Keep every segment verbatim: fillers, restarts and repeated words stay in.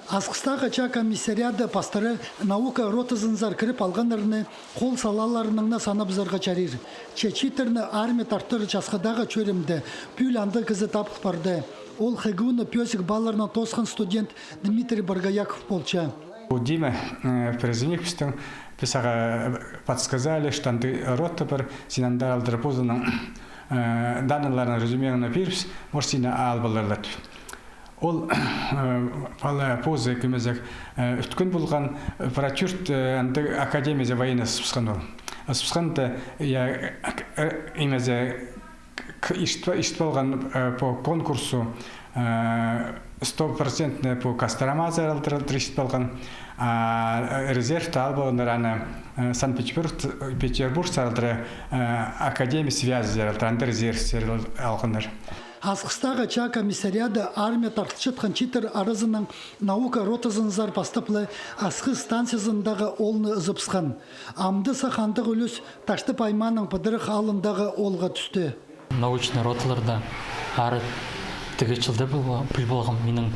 Асхыстағы чаа комиссариады пастыра наука ротазынзар кіріп алғаннарны хол салааларынаң на санабызарға чарир. Че чииттерні армия тартыр часхыдағы чӧрімде пӱӱл андағ кізі табыл парды. Ол ХГУ-ны пӧзік балларнаң тоосхан студент Дмитрий Боргояков полча. Пу Дима, э, призывник пістің, піс ағаа подсказали, что андағ рота пар, син анда алдыра позыңның, э, данныйларың, резюмеңні пирібіс, может, сині алып аларлар. Ол, э, пала позы кӧмезек, э, ӱткӱн полған, э, прочурт, э, андағ академияда военный сыбысхан ол. Сыбысханда, я, э, имезе, к-, ишт-, ишт полған, э, по конкурсу, э, стопроцентный по Костромазар алдыра ишт полған, а, э, резервті алып алғаннар аны, э, Санкт-Петербург, Петербургсар алдыра, э, Академия связьзер алдыра, анда резервсер ал-, алғаннар. Асхыстағы чаа комиссариады армия тартылчатхан чииттер аразынаң наука ротазынзар пастап ла Асхыс станциязындағы оолны ызыбысхан. Амды сах андағ ӱлӱс Таштып аймааның Пыдырах аалындағы оолға тӱсті. Научный роталарда ары тігі чылда піл полғам, минің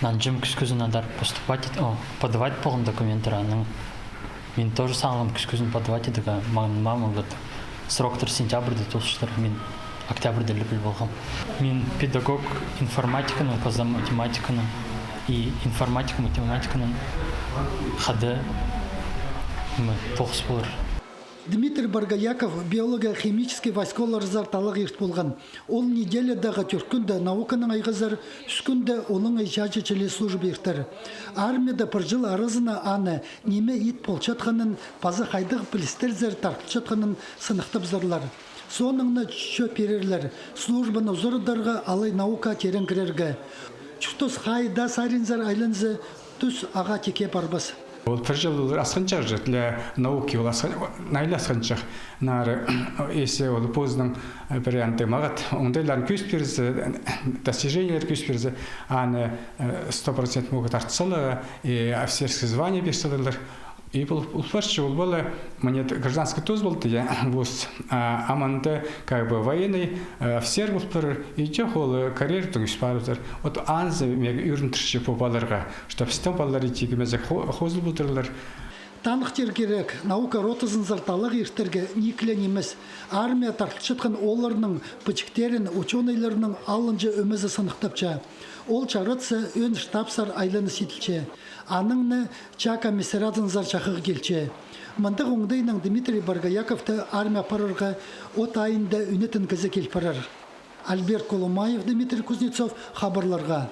нанҷым кӱскӱзін адар поступать ит-, о, подавать полған документтер, анаң мин тоже сағынғам кӱскӱзін подавать идерге, мағаа ниме, оларда сроктар сентябрьда тоосчалар, мин октябрьда ле піл полғам. Мин педагог информатиканың, паза математиканың, и информатика, математиканың хада, ниме, тоғыс полар. Дмитрий Боргояков биология-химический войскаларзар талағ ирт полған. Ол неделядағы тӧрт кӱнде науканаң айғазар, ӱс кӱнде олаңай чааҷы чіли служба иртер. Армияда пір чыл аразына аны ниме ит полчатханын паза хайдағ пілістерзер тартылчатханын сыныхтабызарлар. Соонаң на чӧп пирерлер, службаны узарадарға алай наукаа тирең кірерге. Чуртас хайда саринзар айланза, тӱс ағаа тикке парбас. Ол пір чыл ол асхынчах же, для науки ол асхын-, наиле асхынчах. Нары, если ол позының, э, пір андағ маңат оңдайларын кӧзіт пирзе, достижениелер кӧзіт пирзе, аны, э, сто процент могут тартсалар, и офицерский звание пирсалар. И пу, пу парча ол пала, мына гражданский тоос полды, я, вуз. А, а мында как бы военный, э, офицер пол пирер, и чох, ол, э, карьерадаң ӧс парыбызар. Вот анзы мағаа ӧріндірче пу палаларға, что пістің палалар итігі мезек хо-, хозыл полтырлар. Таныхтир кирек, наука ротазынзар талағ иртерге ниик ле нимес. Армия тартылчатхан оолларның пічіктерін учёныйларның алынҷа ӧмезі сыныхтапча. Ол чаратса, ӧӧн штабсар айланыс иділче. Анаң на чаа комиссариадынзар чахығ килче. Мындағ оңдайнаң Дмитрий Боргояковты армия апарарға от айында ӱнетін кізі кил парар. Альберт Колумаев, Дмитрий Кузнецов, хабарларға.